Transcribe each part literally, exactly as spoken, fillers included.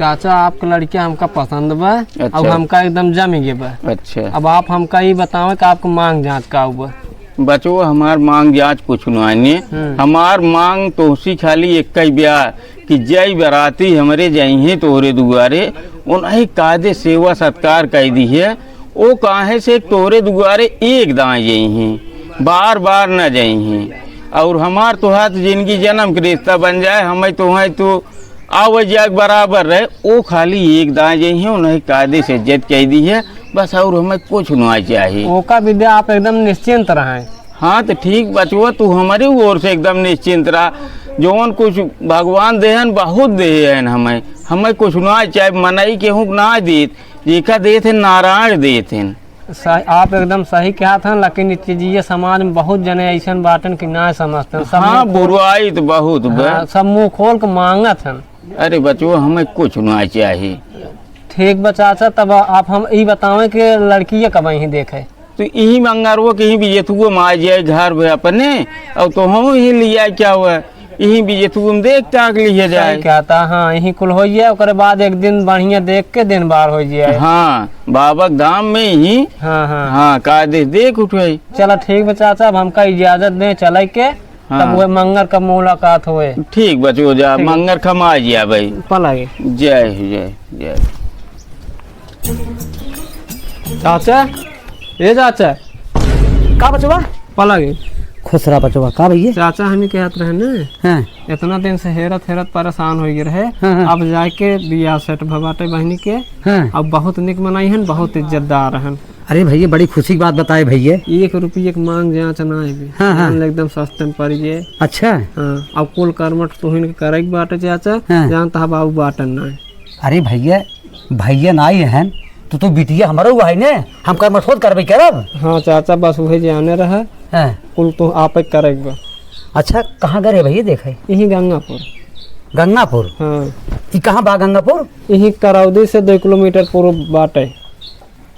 चाचा, आपके लड़किया हमका पसंद बा, अच्छा। और हमका एकदम जमी गए बा। अच्छा। अब आप हमका ई बतावें कि आपके मांग जांच का बा? बचवा, हमार मांग जांच कुछ नाहीं। हम्म। हमार मांग तोहसी खाली एक ही ब्या कि जय बराती हमरे जइहें तोहरे दुआरे, उन्हीं कायदे सेवा सत्कार कइ दिहे। ओ काहे से तोहरे दुआरे एक दाएं जइहें, बार बार न जइहें। और हमार तोहार जिंदगी जन्म के रिश्ता बन जाए, हमें तोहें तो आवे जाए के बराबर रहे, ओ खाली एक दाएं जइहें, उन्हीं कायदे से इज्जत कइ दिहे, बस और हमें कुछ ना चाहिए। ओका विद्या आप एकदम निश्चिंत रहें। हाँ तो ठीक बचवा, तू हमरे ओर से एकदम निश्चिंत रहा। जौन कुछ भगवान देहन, बहुत देहन हमें, हमें कुछ ना चाहे, मनई केहू के ना देत, जेका देत है नारायण देत हैं। सही, आप एकदम सही कहत हन, लेकिन इस चीज ये समाज में बहुत जने ऐसन बाटन कि ना समझते हैं। सब हाँ, मुंह खोल बुराई तो बहुत बा। हाँ, सब मुंह खोल के मांगत हन। अरे बचवा, हमें कुछ ना चाहिए। ठीक बा चाचा, तब आप हम ई बतावें कि लड़किया कब यहीं देखे? तो यही मंगरवा के ही बियथुआ में आ जाए घर में अपने, और तो हम ही ले आए क्या हुआ, यही बियथुआ में देख ताक लिए जाए। सही कहता, हाँ, यही कुल हो जाए, ओकरे बाद एक दिन बढ़िया देख के दिन बार हो जाए। हाँ, बाबा के धाम में ही। हाँ, हाँ। हाँ, कायदे देख उठे। चला ठीक बा चाचा, अब हमका इजाजत दें चले के, हाँ। तब वह मंगर का मुलाकात होए। ठीक बचवा, जा, ठीक। मंगर खमा जिया भाई। पलागी। जय हो, जय, जय। चाचा, ए चाचा। का बचवा? पलागी। खुश रहा बचवा, का भैया? चाचा, हम ही कहत रहे न, हाँ। इतना दिन से हेरत हेरत परेशान हो गए रहे। हाँ, हाँ। अब जाके बियाह सेट भबाटे बहनी के। हाँ। अब बहुत निक मनई हन, बहुत इज्जतदार हन। अरे भैया, बड़ी खुशी की बात बताए भैया। एक रुपये के मांग जांच ना आए बे। हाँ, हाँ। एकदम सस्ते में पड़ गए। अच्छा। हाँ, अब कुल करमट तोहिन के करे के बाटे चाचा, हाँ। जानता है बाबू बाटन ना है। अरे भैया, भैया ना आए हैं, तो तू बिटिया हमारा हुआ है ने, हम करमट खुद करबे करब। हाँ चाचा, बस वही जाने रहा, हाँ। कुल तो आप ही करे के बा। अच्छा, कहाँ घर है भैया, देखे? यही गंगापुर। गंगापुर? हाँ। ई कहाँ बा गंगापुर? यही करौदी से दो किलोमीटर पूर्व बाटे।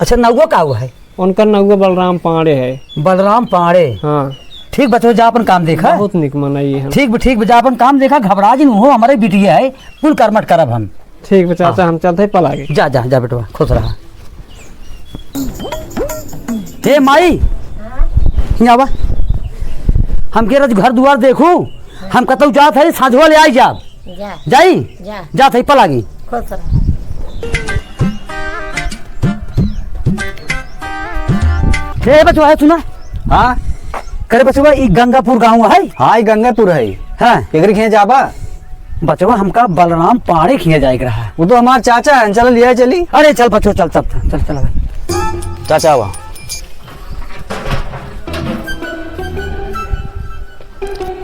अच्छा, नौवा का हुआ है? उनका नौवा बलराम पांड़े है। बलराम पांड़े? हाँ। ठीक बचवा, जा अपन काम देखा। बहुत निक मनई है। ठीक बा, ठीक बा, जा अपन काम देखा, घबरा जिन हो, हमारे बिटिया है, कुल करमट करब हम। ठीक बा चाचा, हाँ। हम चलते हैं पलागे। जा, जा, जा बेटवा, खुश रहा। हे माई, हियाँ आवा। हमके रज घर दुआर देखू, हम कतऊ जात है, साँझवा ले आई जाब। जा। जाई? जा। जात है, पलागी। खुश रह। हे बचवा, है सुना? हाँ? करे बचवा, ई गंगापुर गाँव है? हाँ, ई गंगापुर है। हाँ। एकरे खिया जाबा? बचवा, हमका बलराम पाड़े खिया जाए के रहा। वो तो हमार चाचा है, चल लिया चली। अरे चल बचवा, चल, चल, चल, चल, चल भाई। चाचा आवा।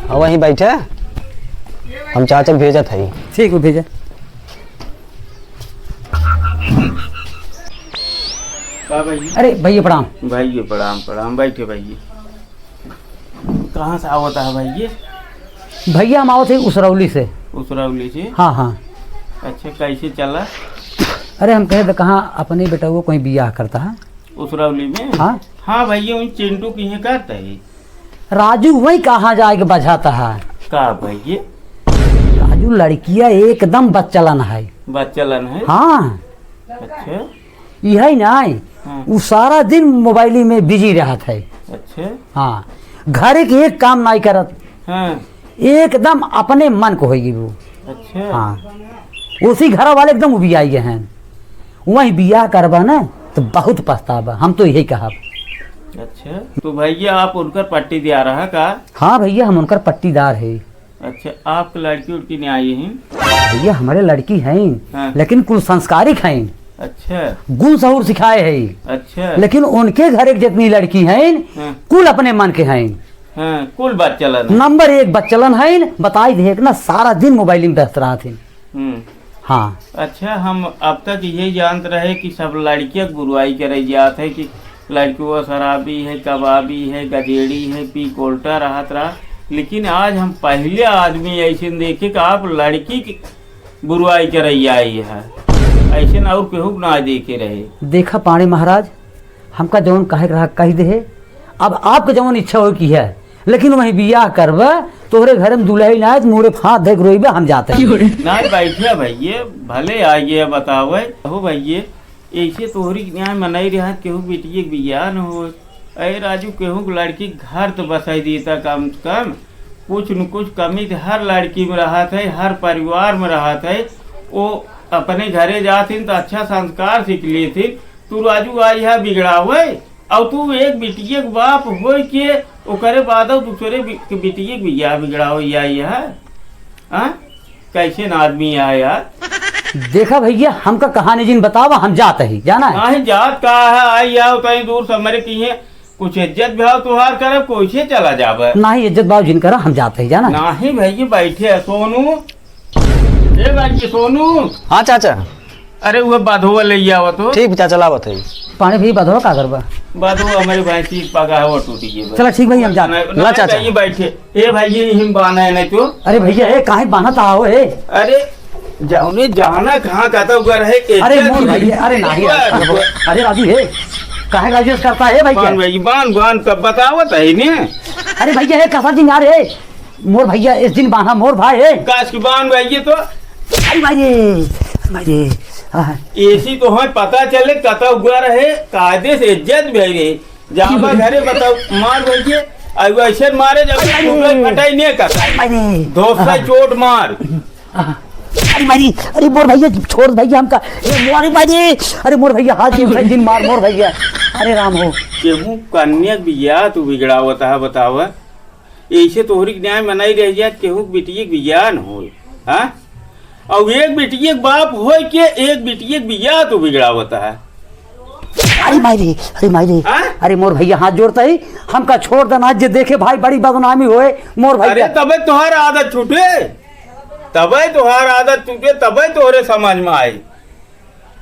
हाँ, वहीं बैठे, हम चाचा के भेजत हई। ठीक हो, भेजे। का भैया? अरे भैया प्रणाम। भैया प्रणाम, प्रणाम, बैठे भैया। कहाँ से आवत है भैया? भैया हम आवत है उसरौली से। उसरौली से? हाँ, हाँ। अच्छा, कैसे चला? अरे हम कहे तो कहाँ अपने बेटा को कोई बियाह करता है। उसरौली में? हाँ। हाँ भैया, उन चिंटू की है करता है। राजू वही कहाँ जाए के बझाता है। का भैया? राजू लड़किया एकदम बच्चलन है। बच्चलन है? हाँ। अच्छा। यही नहीं, हाँ। उ सारा दिन मोबाइल में बिजी रहत है। अच्छा। हाँ, घर के एक काम नहीं करत। हाँ। एकदम अपने मन को होई वो। अच्छा। हाँ, उसी घर वाले एकदम उबियाई गए हैं। वही बियाह करबा ना तो बहुत पछताबा, हम तो यही कहब। अच्छा, तो भैया आप उनकर पट्टी दिया रहा का? हाँ भैया, हम उनकर पट्टीदार है। अच्छा, आपके लड़की उड़की नहीं आई है? भैया, हमारे लड़की हैं, हाँ। लेकिन कुल संस्कारिक हैं। अच्छा। गुण सहूर सिखाए हैं। अच्छा। लेकिन उनके घर एक जितनी लड़की हैं, हाँ। कुल अपने मन के हैं। हाँ, कुल बच्चलन है। नंबर एक बच्चलन हैं, बताई देख ना, सारा दिन मोबाइल में व्यस्त रहत हैं। हम्म। हाँ। अच्छा, हम अब तक यही जानत रहे कि सब लड़किया के बुराई करे जात है कि लड़कियों शराबी है, कबाबी है, गजेड़ी है, पी कोल्टा रहत रहा, लेकिन आज हम पहले आदमी ऐसे देखे कि आप लड़की की बुराई करे आई है, ऐसे और केहू ना देखे रहे। देखा पांड़े महाराज, हमका जौन कहे के रहा कह दे, अब आपके जौन इच्छा हो की है, लेकिन वहीं बियाह करबा, तोहरे घर में दुलही ना आए, तो मुहरे फाँद धइके रोइबा, हम जात ही। नाहीं, बैठे भइये, भले आइये बतावे। हो भइये, ऐसे तोहरी न्याय मनई रहत, केहू बिटिये के बियाह न हो। अरे राजू, केहू के लड़की के घर तो बसाई देता कम से कम। कुछ न कुछ कमी तो हर लड़की में रहत है, हर परिवार में रहत है। वो अपने घरे जात हिन तो अच्छा संस्कार सीख लेत हिन। तू राजू आई है बिगड़ावे, और तू एक बिटिये के बाप होई के ओकरे बाद दूसरे बि-, के बिटिये के बियाह बिगड़ावे आई है? हाँ? कैसे न आदमी है यार? देखा भइया, हमका कहानी जिन बतावा, हम जात ही, जाना है? नाहीं, जात का है, आई आओ कहीं दूर से हमरे किहे कुछ इज्जत भाव तोहार करब, कैसे चला जाबे? नाहीं, इज्जत भाव जिन करा, हम जात ही, जाना है? नाहीं भइया, बैठे है सोनू। ए भाई, ये सोनू। हाँ चाचा। अरे, वो बधवा ले आवा तो। ठीक, चाचा, लावत है। पानी भी बधवा का करबा? बधवा हमरे भैंसी पगा है, वो टूट गई बा। चला, ठीक भाई, हम जात। ना, ना, ला, चाचा। ये बैठे। ए भाई, ये हिम बाना है ना तो। अरे भइया, ए, काहे बाना ता हो, ए? अरे, जाउने जाना कहाँ का तो घर है, अरे इज्जत मोर नहीं। भइया, अरे नाहीं यार, अरे राजू, ए, काहे राजू करता है भइया? बान भाई, बान, बान, तब बतावत है ने। अरे भइया, ए, कसर जिन यार, ए, मोर भइया, इस जिन बान्हा मोर भाई है। काश की बान भाई, ये तो। अरे भाई रे, भाई रे, हाँ। ऐसी तो हमें पता चले, कतौ गवा रहे, कायदे से इज्जत भी रहे। जाबा घरे बताओ, मार भइये, अब वैसे मारे जब अरे! फटाई नहीं करता। अरे! दोस्त का चोट मार। अरे मारी, अरे मोर भइया, छोड़ भइया हमका। ए, मोर, अरे मारी, अरे मोर भइया, हाथ जिन, जिन मार, मोर भइया। अरे राम हो। केहू कन्या के बियाह तू बिगड़ावत है, बतावा। ऐसे तोहरी के न्याय मनाई रह जात, केहू के बिटिये के बियाह न होए, हाँ? और एक बिटिये के बाप होए के एक बिटिये के बियाह तू बिगड़ावत है। अरे माई रे, अरे माई रे, हाँ? अरे मोर भइया हाथ जोड़ता ही, हमका छोड़ देना, जे देखे भाई बड़ी बदनामी होए, मोर अरे भइया। तबे तोहार आदत छूटे, तबे तोहार आदत छूटे, तबे तोहरे समझ में आई।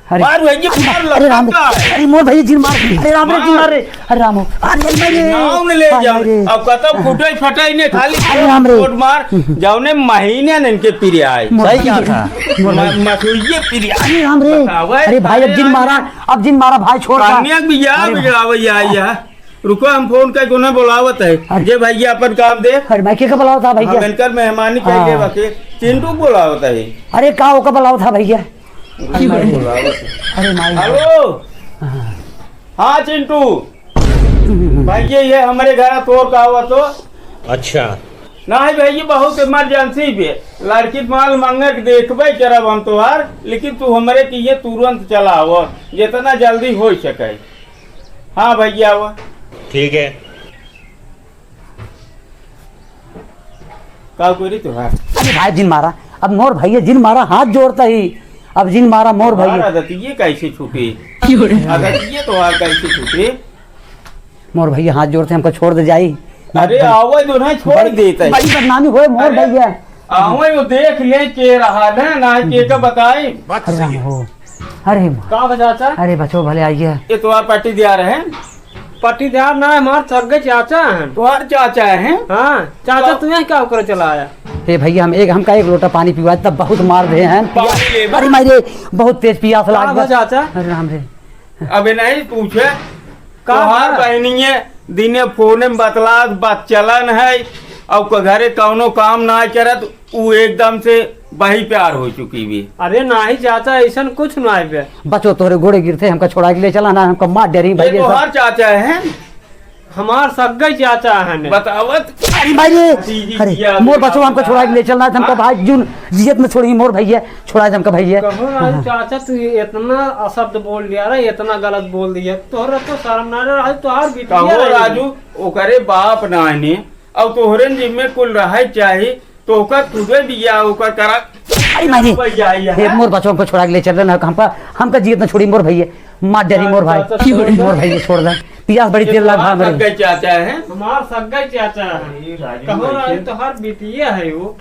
अरे, मार भइया, मार अरे राम रे, लगा है। अरे मोर भइया जिन मार, अरे राम रे, जिन मार। मार रे, अरे राम हो, अरे मार रे, नाम ले मार जाओ। रे। अब कतौ फुटई फटई ने खाली अरे राम रे। चोट मार, जाउने महीने ने इनके पीरे आए। मोर सही भइया, कहा था। मोर म-, भइया। मसुइये पीरे आए। अरे राम रे, बताओ, अरे भाई, अब जिन मारा, अब जिन मारा भाई छोड़ का। कन्या के बियाह अरे भाई। बिगड़ावे आई है। रुको, हम फोन करके उन्हें बुलावत है। अरे। जे भइया अपन काम दे। अरे मैं के का बुलावत था भइया? हम इनकर मेहमानी हाँ। कइले बाकी। चिंटू के बुलावत है। अरे का ओका बुलावत था भइया? अरे माई। अरे माई। हेलो। हाँ। हाँ चिंटू। भइया ये हमरे घर तोर का हुआ तो? अच्छा। नाहीं भइया, बहुत इमरजेंसी बे। लड़की माल मंगे के देखबे करब हम तोहार, लेकिन तू हमरे किहे तुरंत चला आवा, जितना जल्दी होइ सके। हाँ भइया आवा। ठीक है। का करी तोहार? अरे भाई जिन मारा, अब मोर भइया जिन मारा, हाथ जोड़ता ही, अब जिन मारा मोर तोहार भइया। आदतिये कैसे छूटे? क्यों रे? आदतिये तोहार कैसे छूटे? मोर भइया हाथ जोड़ते हमका छोड़ दे जाई। अरे आवे दो ना, छोड़ बड़ी, देता है। बड़ी बदनामी होए मोर अरे, भइया। आवे वो देख ले के रहा ना, ना के का बताई। अरे राम हो, अरे माँ। का बा चाचा? अरे बचो भले आइए। ये तोहार पट्टीदार है? पट्टीदार ना है, हमार सगे चाचा हैं। तोहार चाचा हैं? हाँ, चाचा तो तुम्हें क्या करे चला आया? हे भइया, हम एक, हमका एक लोटा पानी पिवा, तब बहुत मार दे हैं। पानी ले बा। अरे माई रे, बहुत तेज पियास लाग बा। चाचा? अरे राम रे। अबे नहीं पूछे, का तोहार बा? बहनिये दिने फोने में बतलात बा चलन है, और क-, घरे कौनो काम ना करत, उ एकदम से बही प्यार हो चुकी भी। अरे नाही चाचा, ऐसन कुछ ना है बे। बचो तोहरे गोड़े गिरते, हमका छोड़ा के ले चला ना, हमका मार डरी ए, भइया तोहार सब। चाचा हैं? हमार सग्गई चाचा हैं। बतावत। अरे भाई रे, जी, जी, अरे जी, आप मोर बचो बताओ। हमका छोड़ा के ले चलना है, हमका हाँ? भाई जुन जियत में छोड़ी मोर भइया, छोड़ा दे हमका भइया। कहो राजू हाँ। चाचा, तू ये इतना अशब्द बोल दिया रे, इतना गलत बोल दिया, तोहरा तो शर्म ना रहा, तोहार बिटिया कहो रही। राजू, ओकरे बाप नाने, और तोहरे जिम्मे कुल रहे चाही, तो ओकर तुझे बिया ओकर करा। अरे माई रे, भैया, ये हे है। मोर बचवा हमको छोड़ा के ले चल रहे ना, हमका, हमका जियत ना छोड़ी मोर भइया, मार डरी मोर भाई, चाचा, छोड़ दे। मोर भइया छोड़ दे, पियास बड़ी ये तेज लग तोहार भाई मेरे। सग्गई चाचा है। हमार सग्गई चाचा है। अरे राजू कहो भाई राजू, के तोहार बिटिया है वो।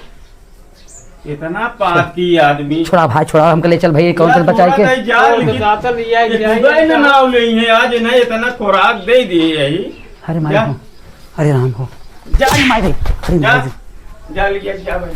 इतना पाप की आदमी। छोड़ा भाई, छोड़ा, हमके ले चल भाई, कौन सा बचाए के? नहीं जा, और लेकिन चाचा लिया ये जाए खुदा ही ना इनका। नाव ले है, आज इन्हें इतना खुराक दे दिए यही। अरे माई जा। हो, अरे राम हो। जा। अरे माई रे, अरे जा। माई रे। जा लिया, जा भाई।